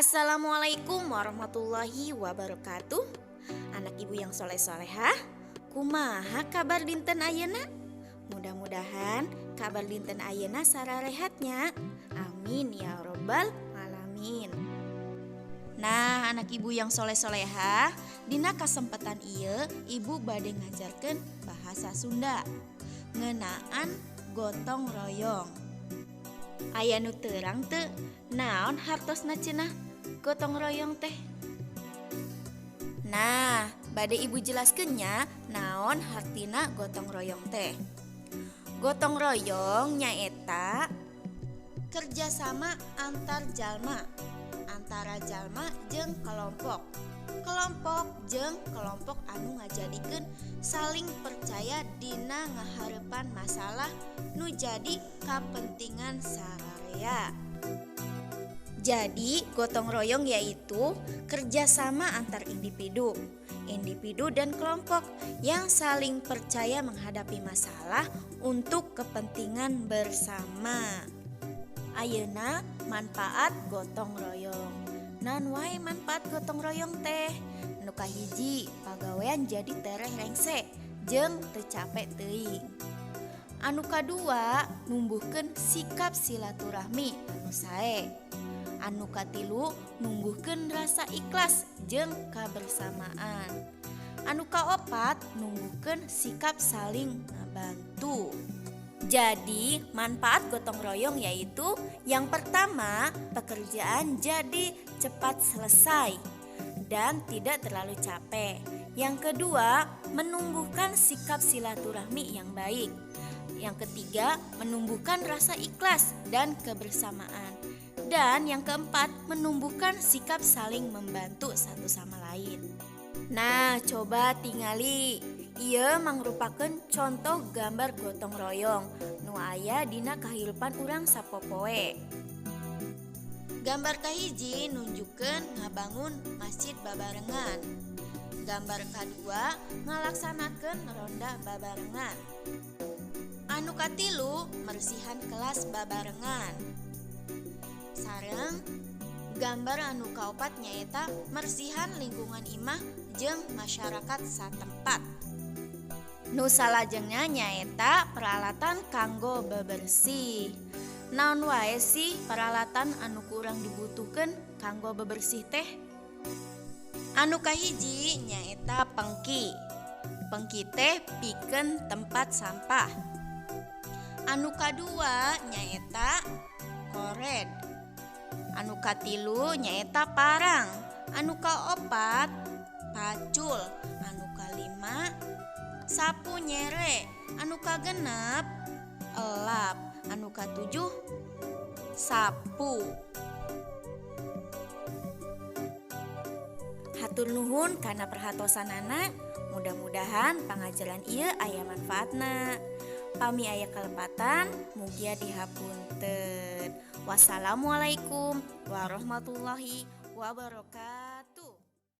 Assalamualaikum warahmatullahi wabarakatuh. Anak ibu yang soleh-solehah, kumaha kabar dinten ayeuna? Mudah-mudahan kabar dinten ayeuna sararehatnya. Amin ya robbal alamin. Nah, anak ibu yang soleh-solehah, dina kesempatan ieu ibu bade ngajarkeun bahasa Sunda ngeunaan gotong royong. Aya nu terang teu naon hartosna cenah gotong royong teh? Nah, bade ibu jelaskeun nya naon hartina gotong royong teh. Gotong royong nyaeta kerjasama antar jalma, antara jalma jeung kelompok, kelompok jeung kelompok anu ngajadikeun saling percaya dina ngahareupan masalah nu jadi kapentingan sararea. Jadi, gotong royong yaitu kerjasama antar individu, individu dan kelompok yang saling percaya menghadapi masalah untuk kepentingan bersama. Ayeuna manfaat gotong royong. Naon wae manfaat gotong royong teh? Nu kahiji, pagawean jadi tereh rengse jeung teu capek teuing. Anu kadua, numbuhkeun sikap silaturahmi anu sae. Anu katilu, numbuhkeun rasa ikhlas jeung kabersamaan. Anu kaopat, numbuhkeun sikap saling ngabantu. Jadi, manfaat gotong royong yaitu yang pertama, pekerjaan jadi cepat selesai dan tidak terlalu capek. Yang kedua, menumbuhkan sikap silaturahmi yang baik. Yang ketiga, menumbuhkan rasa ikhlas dan kebersamaan. Dan yang keempat, menumbuhkan sikap saling membantu satu sama lain. Nah, coba tingali. Ieu mangrupakeun contoh gambar gotong royong nu aya dina kahirupan urang sapopoe. Gambar kahiji nunjukkeun ngabangun masjid babarengan. Gambar kadua ngalaksanakeun ronda babarengan. Anu katilu mersihan kelas babarengan. Sareng gambar anu kaopat nyaeta mersihan lingkungan imah jeung masyarakat satempat. Nu salajengna nyaeta peralatan kanggo bebersih. Naon wae sih peralatan anu kurang dibutuhkeun kanggo bebersih teh? Anu kahiji nyaeta pengki. Pengki teh pikeun tempat sampah. Anu kadua nyaeta kored. Anu katilu nyaeta parang. Anu kaopat pacul. Anu kalima sapu nyere. Anu kagenep elap. Anu katujuh sapu. Hatur nuhun kana perhatosanana. Mudah-mudahan pangajaran ieu aya manfaatna. Pami aya kalepatan, mugia dihapunten. Wassalamualaikum warahmatullahi wabarakatuh.